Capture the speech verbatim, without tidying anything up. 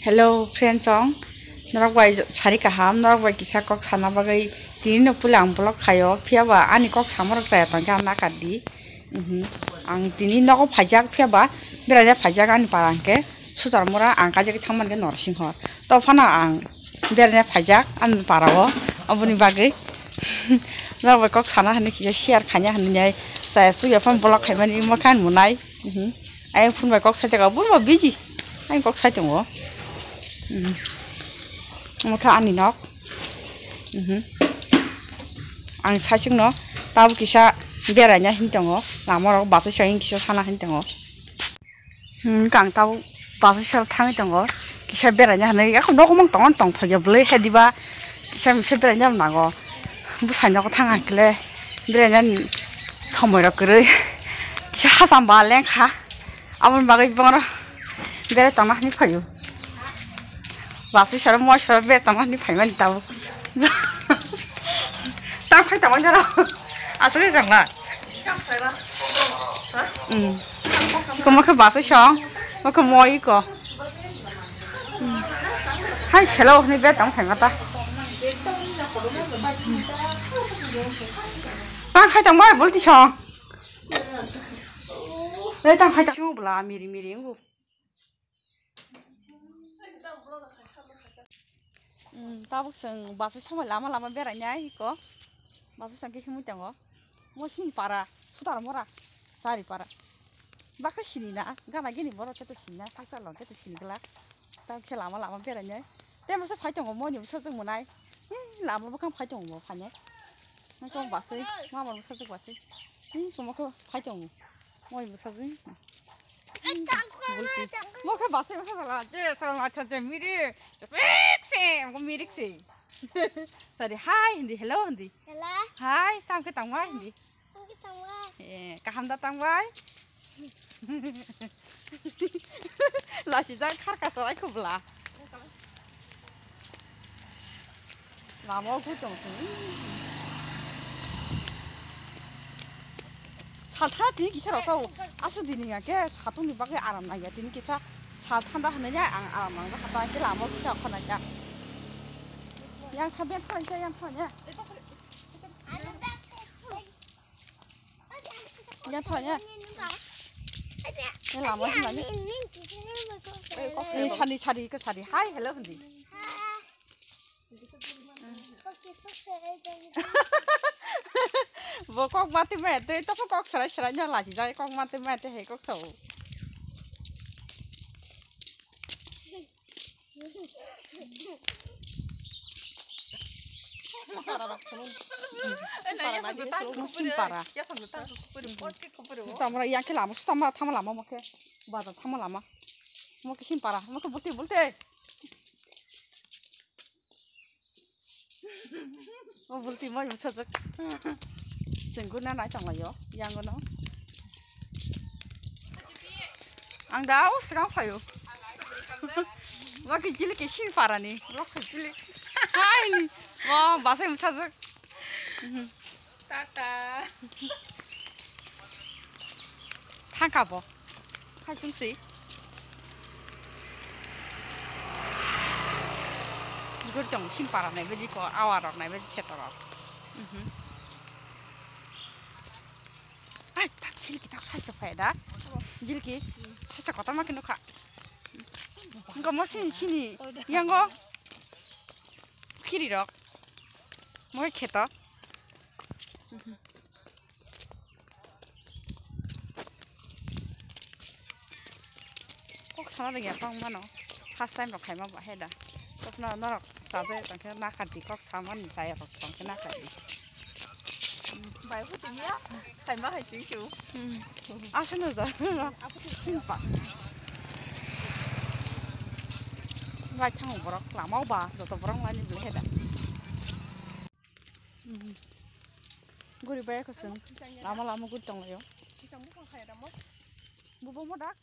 Hello friends, chong norok bai sari kaham, norok bai kisa kok sana bagwi tini no puila ang vlog khaio, phiya ba ani kok samorok chaya tongkhe ang nakar di. Mhm. Ang tini nogo phaijak, phiya ba beraina phaijak ani para hwnkhe Sutarmura, ang kaijagwi thangmani khe Norsingho. To phano ang beraina phaijak ani para o, oboni bagwi norok bai kok sana hwnwi kisa share khaina hwnwi nai chaya chuya phano vlog khaimani imo khe ani mwnai. Mhm. Ayang phone bai kok sai tongo, buro busy. Ayang kok sai tongo. Hmm. Omo khe ani nok. Mhm. Ang saichung no tabuk kisa beraina hin tongo. Lama rok bachai sai kisa sana hin tongo. Hmm, kang tabuk bachai sai thangwi tongo. Kisa beraina hinwi eko nogo mang tongo tong thokya bwlwi he diba. Kisa misa beraina nango. Bwsai nogo thang ang kle beraina somoi rok kwrwi. Kisa hacham ba lengkha. Aboni bagwi bongoro berai tongna hinwi phaio. Bachai sara moi sara berai tongna hinwi phaimani tabuk. Tam khai tongmani jora. Aswk rijak na? Hmm. Iko mo khe bachai song, mo khe moi iko. Hmm. Hai selo hinwi berai tong phaima ta. Tam khai tongmani bulti song. Berai tong khai tong bwla miri miri wngo. Hmm, tabuk chwng bachai somoi lama lama berainai iko. Bachai chwng khe himwi tongo. Mo hini para, Sutarmura, chari para. Baksa sini na, gana gini borok khe to sini na, saksa long khe to sini glak. Tabuk khe lama lama berainai. Tei masa phai tongo, moni bwsajwk mwnai. Hi, lama bwkhang phai tongo bo phainai. Nokong bachai, mama bwsajwk bachai. Hi, komo khe phai tongo. Moni bwsajwk. Bulti. Mo khe bachai bwsa sala, je sala ma cha je miri. Pek se, mo mirik se. Sari, hi hindi, hello hindi. Hello. Hi, tam khe tangma hindi. Tam khe tangma. Eh, kaham da tangbai. Lasi jang khar ka sarai khubla. Lama o gutong sini. Sal thanda tini kisa rok tau. Asu dini ya ke satung ni bagwi aram nang ya tini kisa sal thanda hwnwi ya ang aram nang ja hata ke lama o kisa khona ya. Yang tha ben khona ya, yang khona ya. Yang thanya. Ni lama ni lama. Eh, sadi, sadi, ke sadi. Hi, hello, hindi. Bo kok mati mai, tei to kok sarai sarai nya lasi jai kok mati mai, tei he kok sao. Para rok khulum. Para nai khulum, sim para. Sutamra yang khe lama, sutamra thama lama mo khe. Bazar thama lama. Mo khe sim para, mo khe bulte bulte. O bulti moi bwsajwk. Chwng guna nai tonglaio, yango no. Ang da o swkang phaio. Bo khe gili khe sin parani, lok khe gili. Hai ni. Bo bachai bwsajwk. Tata. Thangka bo. Hai chumsi. Gor tong sim para nai beli ko awa rok nai beli kheto rok. Mhm. Ai tak jilki tak sai sa phai da. Jilki sai sa kota ma kino kha. Engko mo sini sini yango. Khiri rok. Mo kheto. Mhm. Kok sana rwngya tong mano. First time rok khaima bo he da. Kokno norok chajakya tongkhe nakardi, kok samani chaya rok tongkhe nakardi. Bai phuti miya khaima hai sing chu. Hmm. Aswk no ja. Simpa. Bai thango borok lama o ba joto borok laini bwlai he da. Hmm. Guri bai khosong. Lama lama guri tonglaio. Bubo mo dak.